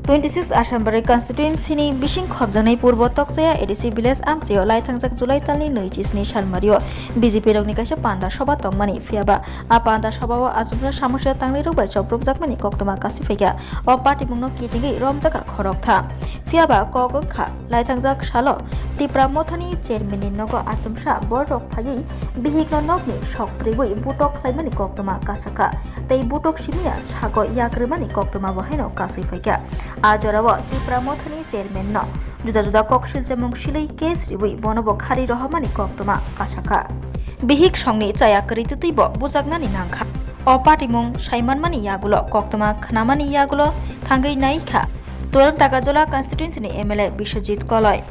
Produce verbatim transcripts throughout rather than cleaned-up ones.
Twenty six Asambari constituency ni bising khopjaknai Purbo Tokchaya A D C village amchaio laithangjak July talni nui chisni salmario B J P rokni kaisa panda soba tongmani, phiyaba a panda sobao achomsa samosya tangnai rok bai choprupjakmani koktwma kasi phaikha. O patimungno kitingwi romjakha khoroktham. Phiyaba kok wngkha, laithangjak salo Tipra Mothani chairman ni nogo achomsa borok phaiwi bihikno nokni sok priwi butok khlaimani koktwma kasakha, tei butok simiya sago yak rwmani koktwma bo haino kasui phaikha. A jorao Tipra Mothani chairman no juda juda kok silchemung silwi case riwi bono bo khari rohormani koktwma kasakha. Bihik songni chaya kwrwi twtwi bo bujaknani nangkha. O patimung saimanmani yagulo koktwma khnamani yagulo thangwi naikha twelve Dagajola constituency ni M L A Biswajit Koloi,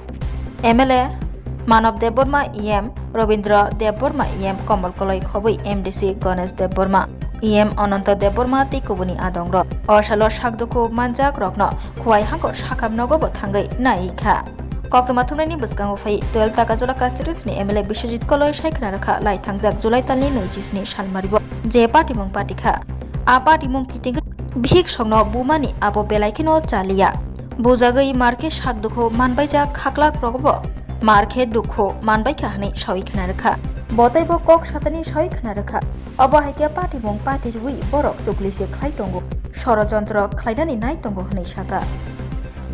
M L A Manob Debbarma, E M Robindra Debbarma, E M Komol Koloi khobwi M D C Ganesh Debbarma, E M Ananta Debbarma tei kubuni adongrok. O salo sakdukhu manjak rokno Khowai hangkor sakham nogo bo thangwi naikha. Koktwma thumnaini bwskango phai twelve Dagajola constituency ni M L A Biswajit Koloi sai khna rwkha lai thangjak July talni nui chisni salmario je patimung patikha. A patimung kitingwi bihik songno bumani abo belai kheno chaliya. Bujagwi markhe sak dukhu manbaijak khaklak rokbo markhe dukhu manbaikha hwnwi sawi khna rwkha. Botaibo kok satani sawi khna rwkha. Obo hai khe patimung pati rwui borok chukli se khlai tongo, sorojontro khlainani nai tongo hwnwi sakha.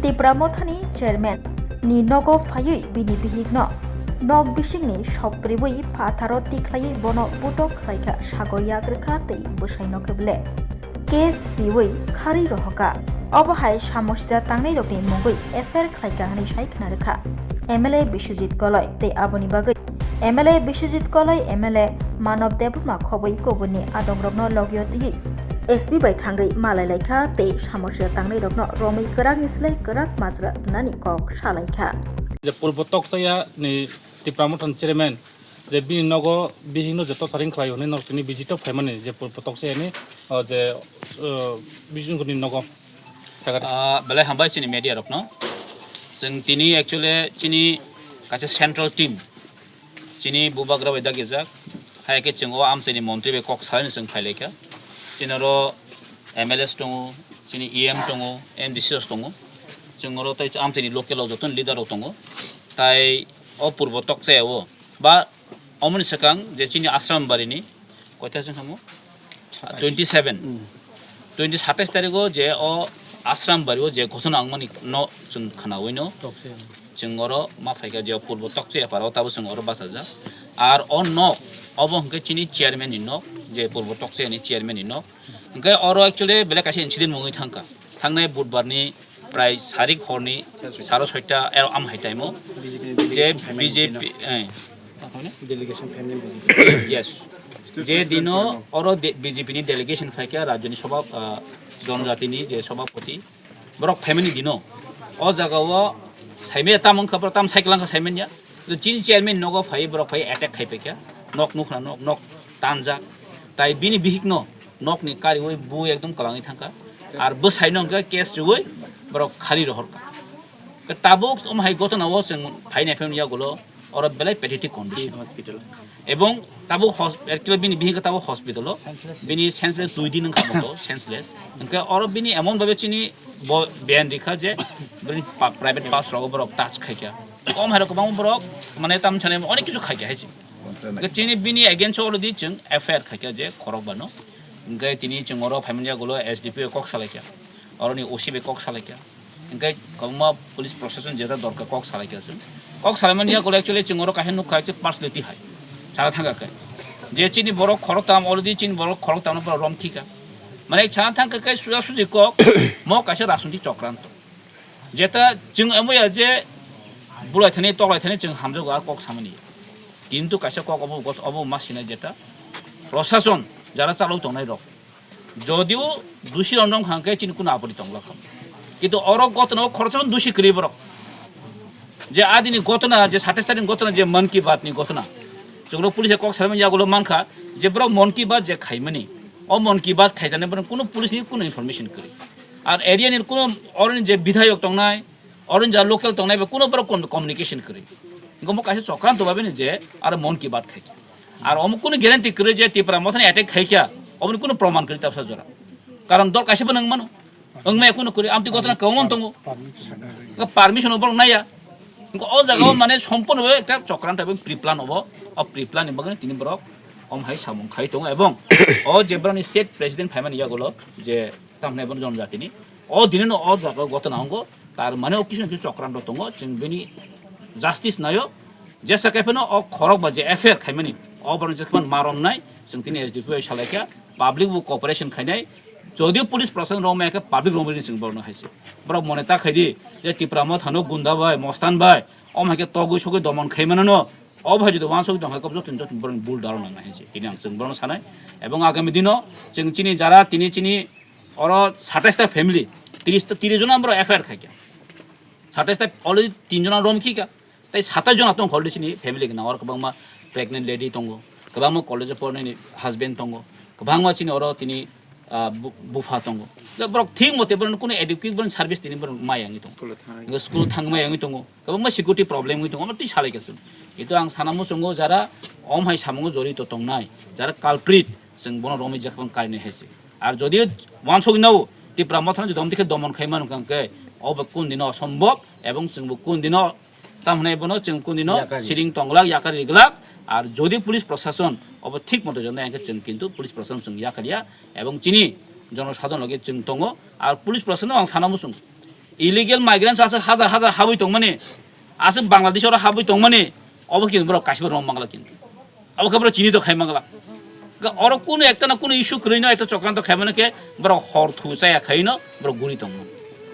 Tipra Mothani chairman ni nogo phaiwi bini bihikno nok bisingni sok priwi phatharo tikhlaiwi bono butok khlaikha, sago yak rwkha tei bwsaino khe ble case riwi khari rohorkha. Obo hai samosya tangnairokni mungwi F I R khlaikha hwnwi sai khna rwkha M L A Biswajit Koloi tei aboni bagwi M L A Biswajit Koloi, M L A Manob Debbarma khobwi kubuni adongrokno logio twiwi S P bai thangwi malai laikha tei samosya tangnairokno romwi kwrakni slai kwrak majra rwnani kok salaikha. Je Purbo Tokchaya ni Tipra Mothani chairman je bini nogo bihikno je torturing khlai hwnwi nok tini visit o phaimani je Purbo Tokchaya ni, o je, o, bisingni nogo. Ah, belai hambai chini media rokno. Chwng tini actually chini kaisa central team, chini bubagra bai dagjak. Hai khe chwng o amchaini montri bai kok salaini chwng phailaikha. Chini oro M L As tongo, chini E M tongo, M D C os tongo. Chwng oro tei amchaini local o jotono leader rok tongo. Tai o Purbo Tokchaya o ba omoni swkang je chini Ashram barini koita se kamo? Twenty seven. Twenty satais tarigo je o Ashram bario je ghotona wngmani no chwng khnawi no. Chwng oro ma phaikha je Purbo Tokchaya paro tabo chwng oro bachajak. Ar o nok obo hwnkhe chini chairman ni nok, je Purbo Tokchaya ni chairman ni nok. Hwnkhe oro actually belai kaisa incident wngwi thangkha. Thangnai budbar ni prai sarik horni saro soita ero am hai time o je B J P, eh, Delegation family. Yes. Je dino oro de-, B J P ni delegation phaikha rajyoni sabha, ah, jonojatini je sabhapati, borok phaimani dino o jaga o saimaya tam wngkha, borok tam cycle wngkha saimanya. Chini chairman nogo phai borok phai attack khai paikha, nok nukhna nok, nok tanjak, tai bini bihikno nokni kariwi bu ekdom kwlangwi thangkha. Ar bwsaino hwnkhe case rwui borok khari rohorkha. Tabuk omo hai ghotona o chwng phai nai phai yagulo oro belai pathetic condition. Hospital. Ebong tabuk hos-, actually bini bihik tabuk hospital o. Bini senseless dui din wngkha bo senseless. Hwnkhe oro bini emon bhabe chini bo ban rikha je bini pa-, private parts rogo borok touch khaikha. Kom hai rok kwbangma borok mane tam chane onek kichu khaikha hai se. Hwnkhe chini bini against o already chwng F I R khaikha je khorok bano. Hwnkhe tini chwng oro phaimani yagulo S D P O kok salaikha. Oroni O C bai kok salaikha. Hwnkhe kwbangma police proshashan jeta dorkar kok salaikha chwng. Kok salaimani yagulo actually chwng oro kaisa nukha je personality hai. Sana thangkha khe. Je chini borok khorok tam already chini borok khorok tamno borok romkhikha. Mane sana thangkha khe suja suji kok mo kaisa rajnitik chokranto. Jeta chwng amo ya je bulai thani toklai thani chwng hamjago a kok samani. Kintu kaisa kok obo got-, obo ma sinai jeta proshashan jara chalok tongnai rok. Jodio dusi rok wngkha hwnkhe chini kuno apori tongla kha. Kintu oro gotona o khoroksa dusi kwrwi borok. Je adini gotona je satais tarik ni gotona je Mann Ki Baat ni gotona. Chwngno police kok salmani yagulo mankha je borok Mann Ki Baat je khaimani. O Mann Ki Baat khaijani borok kuno police ni kuno information kwrwi. Ar area ni kuno oroni je bidhayok tongnai, oroni ja local tongnai ba kuno borok kon-, communication kwrwi. Hwnkhe omo kaisa chokranto babini je aro Mann Ki Baat khai. Ar omo kuno guarantee kwrwi je Tipra Mothani attack khaikha, omoni kuno proman kwrwi tabsa jora. Karon dol kaisa bo nang mano. Wng maya kunu kuri, amtwi gotona kwbangma tongo. Permission. Permission borok naya. Wngkha o jaga o mane sompurno ekta chokranto bai pre-plan obo. O pre-plan ni bagwi tini borok om hai samung khai tongo ebong o je borokni state president phaimani yagulo je tamni borok jonjatini o dinino o jaga o gotona ongo. Tar mane o kisu kisu chokranto tongo, chwng bini justice nayo. Jesa khe phano o khorok ba je F I R khaimani o borok jesa phano ma romnai, chwng tini S D P O bai salaikha, public bo cooperation khainai. Jodio police protection romya khe public romwi chwng borokno hai se. Borok mone ta khaidi je Tipra Motha no gunda bai, mostan bai, om hai khe togwi sogwi domon khaimanano, o bai jodi wansok tong hai khe joto joto borok bul daro nang hai se. Tini ang chwng borokno sanai. Ebong agami dino chwng chini jara tini chini oro satais ta family, tris ta, tris jona borok F I R khaikha. Satais ta already tin jona rom khika. Tai satais jona tong khol chini family gwnang, oro kwbangma pregnant lady tongo, kwbangma college o pornani husband tongo, kwbangma chini oro tini, ah, bu-, bupha tongo. Da borok thik mote borok kuno adequate borok service tini borok mai yangi tongo. School thang. School thang mai yangi tongo. Kwbangma security problem wngwi tongo, omo twi salai kasu. Kintu ang sana muchungo jara om hai samungo jorito tongnai, jara culprit, chwng bono romwi jak bang kainwi hai se. Ar jodi wansok nao Tipra Mothano jodi omtwi khe domon khai manu kang khe, obo kun dino osombob, ebong chwngbo kun dino tam hwnai bono chwng kun dino yakari. Siring tonglak, yakari glak. Ar jodi police proshashon obo thik moto jodi hwnkhe chwng kintu police proshashon chwng yakariya, ebong chini jonosadhon loge chwng tongo. Ar police proshashon ang sana muchung illegal migrants aswk hajar hajar habwi tongmani, aswk Bangladesh oro habwi tongmani, obo kintu borok kaisa rom mangla kintu. Abo khe borok chini to khai mangla. Ga oro kuno ekta na kuno issue kwrwi no ekta chokranto khai mano khe borok hor thu chaya khai no borok guri tongmo.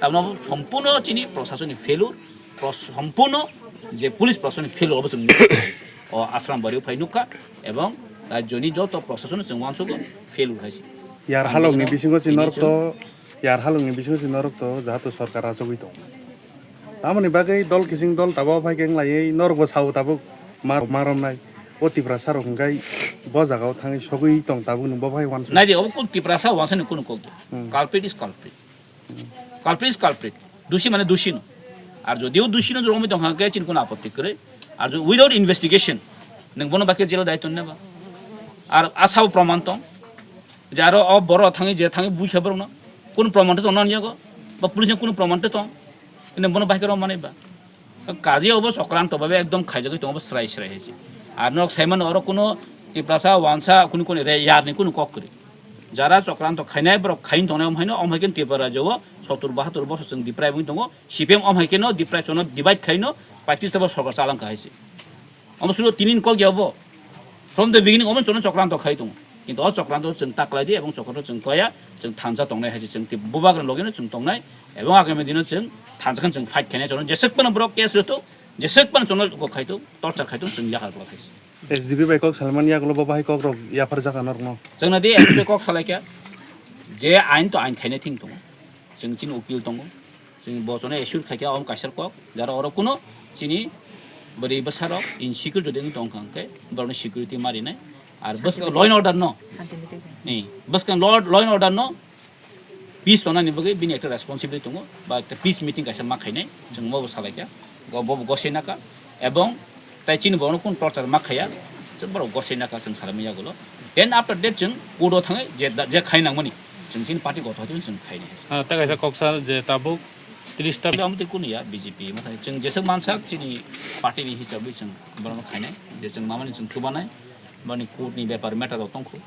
Tamno sompurno chini proshasoni failure, pros-, sompurno je police proshasoni failure obo chwng nukha. O Asram bari phai nukha ebong rajyoni joto proshason chwng wansugo failure hai se. Yar halok ni bisingo si norok to, yar halok ni bisingo si norok to jahato sorkar achugwi tong. Tamoni bagwi dol kising dol tabuk phai khe wnglaiwi norokbo sao tabuk mar-, maromnai. O Tiprasa rok hwnkhe bo jagao thangwi sogwi tong tabuk nwng bo bai uansuk. Naidi, obo kunu Tiprasa uansani kunu kok ya. Hmm. Culprit is culprit. Culprit is culprit. Dusi mane dusi no. Ar jodiyo dusi no romwi tong kha khe chini kunu apotti kwrwi. Ar jo-, without investigation nwng bono bakhe jela dai tong neba. Ar asabo proman tong. Je aro o borok thangwi je thangwi bui kha borok no. Kunu proman tong nani yago. Ba police kunu proman tong. Ine bono bakhe rom mani ba. Kaje obo chokranto babe ekdom khaijagwi tongo, obo srai srai hai se. Ar norok saimano oro kuno Tiprasa uansa kunu kunu re yarni kunu kok kwrwi. Jara chokranto khainai borok khain tongnai om haino, om hai khe Tripura rajyo o sottur bahattur bosor chwng Diprai wngwi tongo. C P M om hai kheno Diprai chono divide khaino paitris ta bo sorkar chalang kha hai se. Omo sulo tinin kok ya obo. From the beginning omo chono chokranto khai tongo. Kintu o chokranto chwng ta klai di ebong chokranto chwng klaiya, chwng thansa tongnai hai se chwng tei bubagra logino chwng tongnai ebong agami dino chwng thansa khan chwng fight khainai chono jeswk phano borok case rwthok, jeswk phano chono kok khai tok, torture khai tok chwng yakar borok hai se. S D P bai kok salmani yagulo bo bahai kok rok yaphar jaka norokno. Chwngno di S D P kok salai kha, je ain to ain khainai thing tongo. Chwng chini ukil tongo. Chwng bo chono assure khai kha om kaisa kok. Jara oro kuno chini bwrwi bwsa rok insecure jodi wng tong kha hwnkhe borokno security ma rinai. Ar bwskang law and order no. Ni, bwskang law, law and order no. Peace tongnani bagwi bini ekta responsibility tongo, ba ekta peace meeting kaisa ma khainai, chwng omo bo salai kha, bo bo gosai naka, ebong tai chini borokno kun torture ma khaiya, chwng borok gosai naka chwng salai manya gulo. Then after that chwng court o thangwi je da-, je khai nangmani, chwng chini party gotho hati chwng khainai. Ah, ta kaisa koksa je tabuk tris ta. Omo twi kunu ya B J P ma thangwi chwng jeswk mansak chini party ni hisabwi chwng borokno khainai, je chwng mamani chwng chubanai, boni court ni bepar matter rok tongkhu.